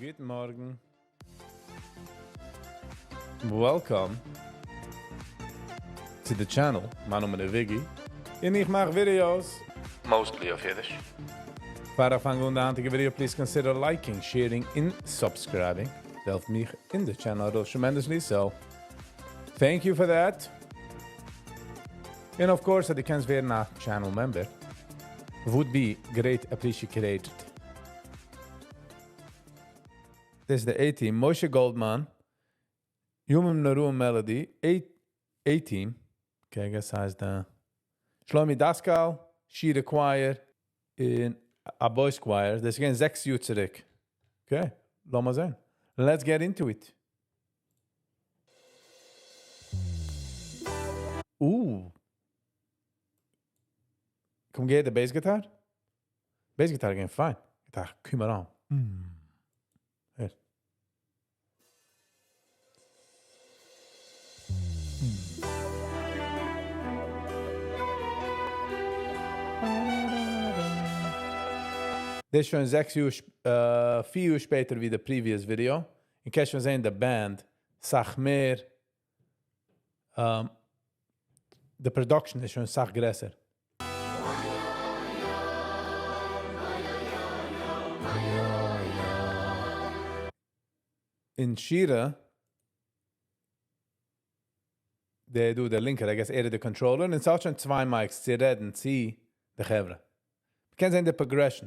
גוט מארגן. Welcome to the channel. מיין נאמען איז וויגי. און איך מאך videos. Mostly אויף אידיש. פאר איך פאנג אן די היינטיגע video, please consider liking, sharing און subscribing. דאס העלפט מיך און די channel ארויס tremendously, so thank you for that. און of course אז דו קענסט ווערן א channel member, would be great appreciated. דאס איז די A-Team, משה גאלדמאן, ימים נוראים melody, A-Team, okay, I guess הייסט די שלומי דאסקאל, שירה choir, און א boys choir, דאס איז געווען 6 יאר צוריק. Okay, לאמיר זען. Let's get into it. קום געהערט די bass guitar? Bass guitar געווען פיין. Guitar, קום אריין. הער. דאס איז שוין 6 יאר, 4 יאר שפעטער ווי די previous video. און קענסט שוין זען די band, סאך מער. די production איז שוין סאך גרעסער. אין שירה, דער דא, דער לינקער, I guess ער איז דער controller, און עס האט שוין 2 mics צו רעדן צו די חברה. מ'קען זען די progression.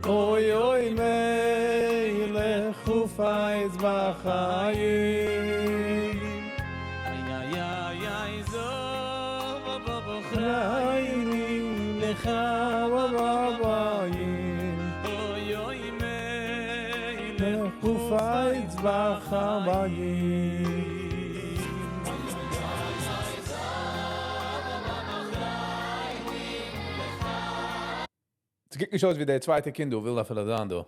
אוי אוי מלך חפץ בחיים. איי איי איי איי זו בבחרייני לך בביים. אוי אוי מלך חפץ בחיים. עס קוקט נישט אויס ווי דער צווייטע קינד, דו וויל אפילו דאן דא.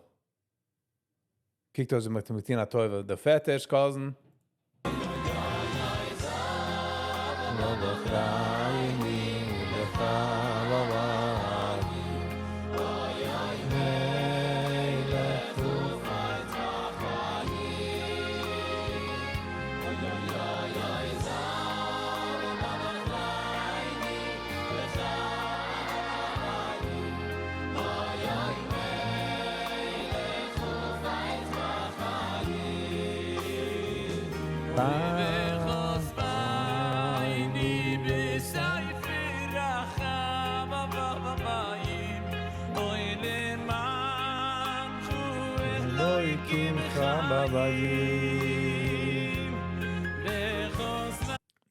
קוקט אויס ווי מיט טינה טויבע, דער פעטער'ס cousin.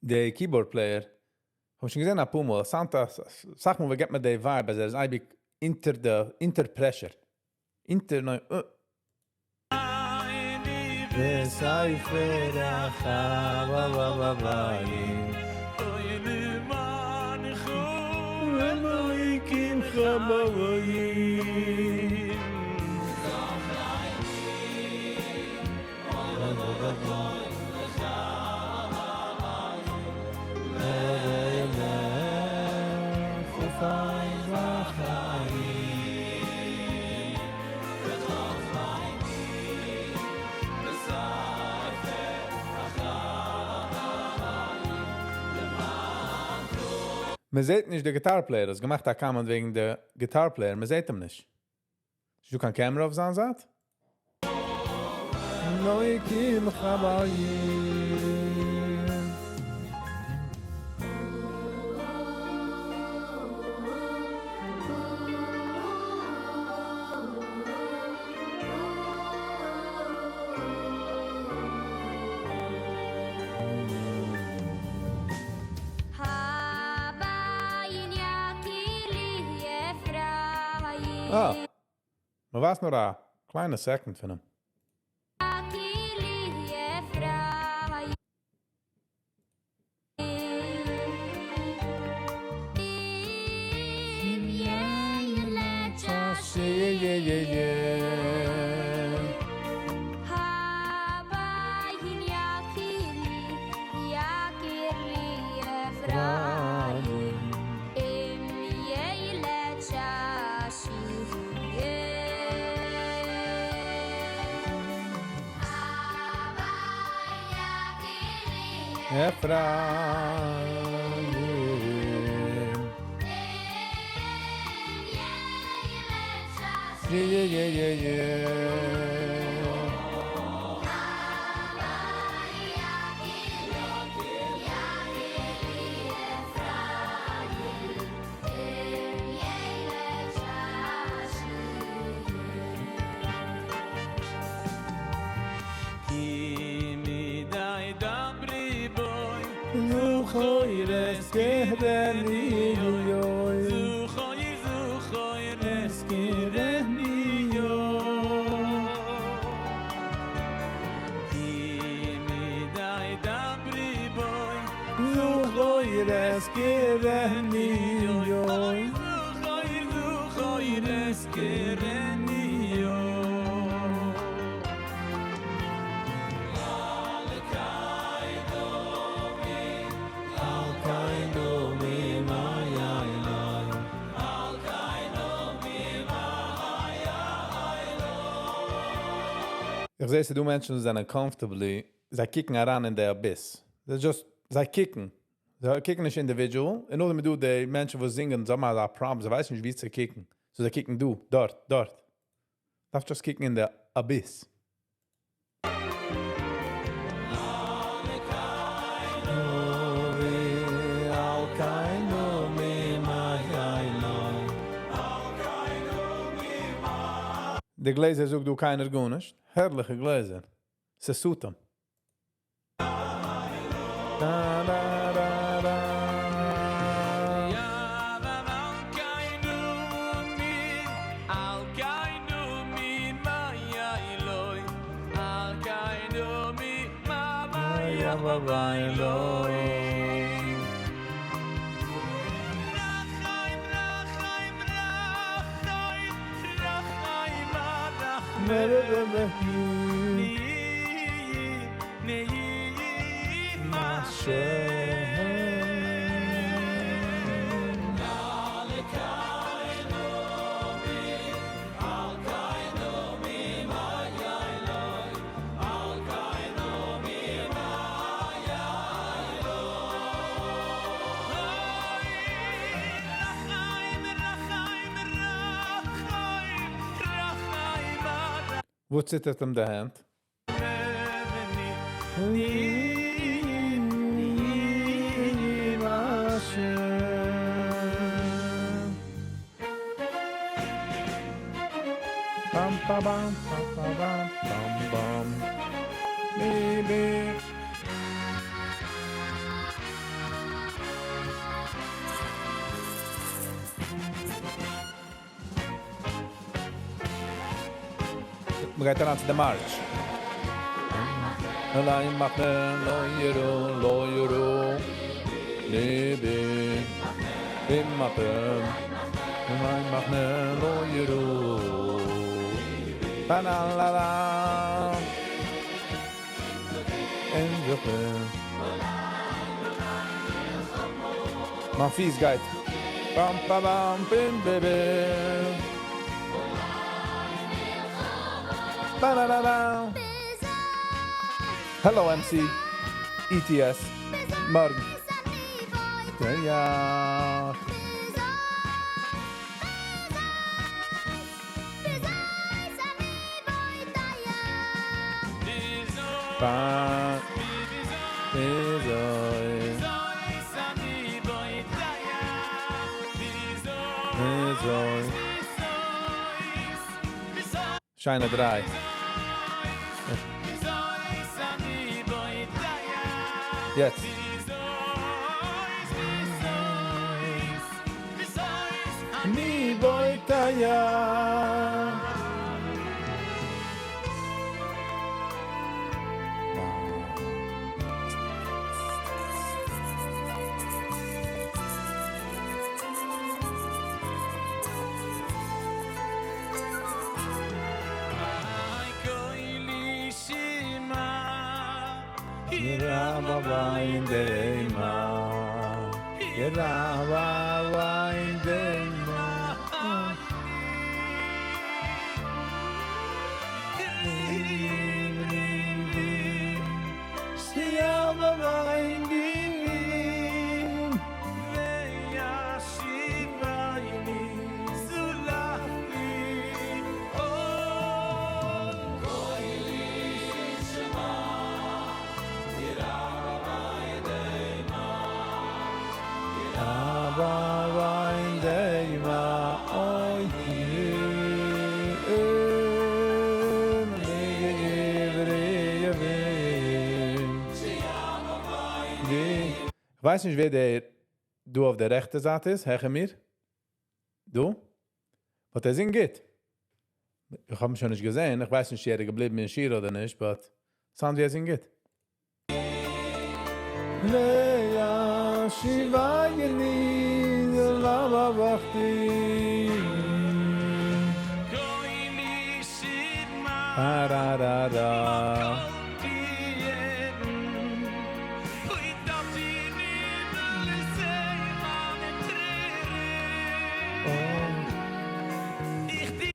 דער keyboard player, האב שוין געזען א פאר מאל, סאנטא, סאך מאל געט מיר די vibe, אז ער איז אייביג אונטער די, אונטער pressure. אונטער, ניין. מען זעט נישט דער guitar player, האסט געמאכט א comment וועגן דער guitar player, מען זעט אים נישט. איז דא קיין camera אויף זיין זייט? אלוקים חיים. אה. מען ווייסט נאר א קליינע second פון אים. אפרים. Yeah, yeah, yeah, yeah. איך זע, ס'דא מענטשן זענען comfortably, זיי קוקן אריין אין די abyss. They just, זיי קוקן. זיי קוקן נישט individual. און נאכדעם דא די מענטשן וואס זינגען, זיי האבן א problem, זיי ווייסן נישט וואו צו קוקן. So זיי קוקן דא, דארט, דארט. דארף just קוקן אין די abyss. די גלעזער זאגט דא קיינער גארנישט. הערליכע גלעזער. ס' suit אים. Da, da, da, da. וואו ציטערט אים די האנט? Bam, ba, bam, ba, ba, bam, bam, bam. Baby. מ'גייט אריין צו די march. אליין מאכן לא ירו, לא ירו. ליבי. אם אתם אליין מאכן לא ירו. La la la la. אין זוכן. מיין פיס גייט. Bam, ba, bam, bim, baby. Ba, da, da, da. Hello, MC. ETS. מארגן. יא. Ba. איזוי. איזוי. שיינע דריי. יעצט. מי בויטאיה. כ'ווייס נישט ווער דער דא אויף דער רעכטע זייט איז, העכער מיר. דא. But ער זינגט גוט. איך האב אים שוין נישט געזען, איך ווייס נישט צו ער איז געבליבן אין שירה אדער נישט, but sound ווי ער זינגט גוט.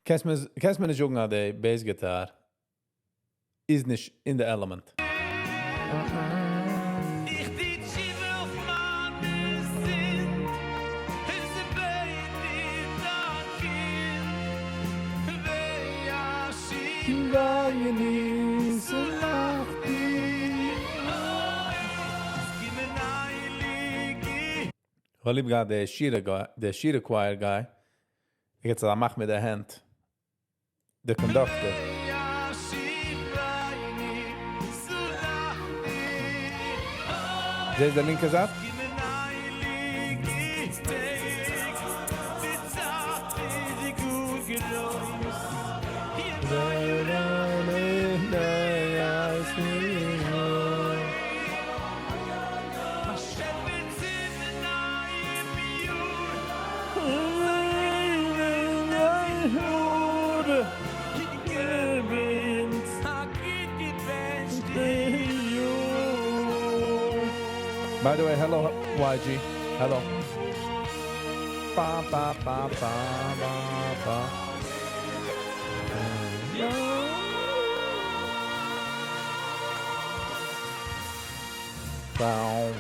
קענסט מיר קענסט מיר נישט זאגן אז די bass guitar איז נישט אין די element. כ'האב ליב געהאט די שירה guy, די שירה choir guy. ער געט אזא מאך מיט די הענט. די conductor. זעסט די לינקע זייט? By the way, hello YG. Hello. Ba ba ba ba ba ba. Bow.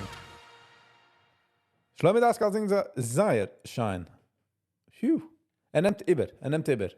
שלומי דאסקאל זינגט זייער שיין. Phew. ער נעמט איבער, ער נעמט איבער.